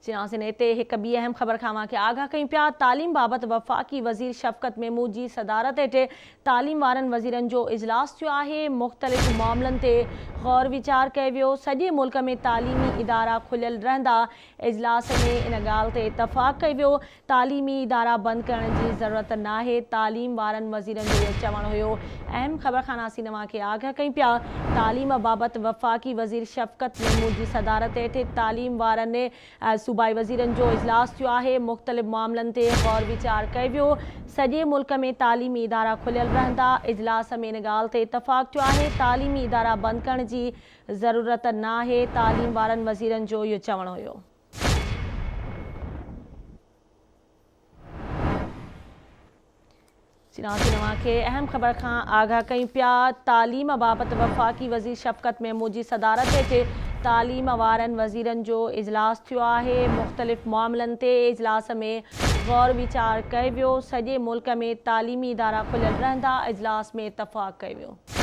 چناسين هتي هڪ ٻي اهم خبر کان اوهان کي آگاهه ڪيون پيا، تعليم بابت وفاقي وزير شفقت محمود جي صدارت هيٺ تعليم وارن وزيرن جو اجلاس ٿيو آهي، مختلف معاملن تي غور ويچار ڪيو ويو، سڄي ملڪ ۾ تعليمي ادارا کليل رهندا، اجلاس ۾ ان ڳالهه تي اتفاق ڪيو ويو تعليمي ادارا بند ڪرڻ جي ضرورت ناهي، تعليم وارن وزيرن جو اهو چوڻ هيو. اهم خبر خاناسين اوهان کي آگهه ڪيون پيا، تعليم بابت وفاقي وزير شفقت محمود جي صدارت هيٺ تعليم وارن صوبائي وزيرن جو اجلاس ٿيو آهي، مختلف معاملن تي غور ويچار ڪيو ويو، سڄي ملڪ ۾ تعليمي ادارا کليل رهندا، اجلاس ۾ ان ڳالهه تي اتفاق ٿيو آهي، تعليمي ادارا بند ڪرڻ جي ضرورت ناهي، تعليم وارن وزيرن جو اهو چوڻ هيو. چنانچه اوهان کي اهم خبر کان آگاهه ڪيون پيا، تعليم بابت وفاقي وزير شفقت محمود جي صدارت هيٺ تعليم وارن وزيرن جو اجلاس ٿيو آهي، مختلف معاملن تي اجلاس ۾ غور ويچار ڪيو ويو، سڄي ملڪ ۾ تعليمي ادارا کليل رهندا، اجلاس ۾ اتفاق ڪيو ويو.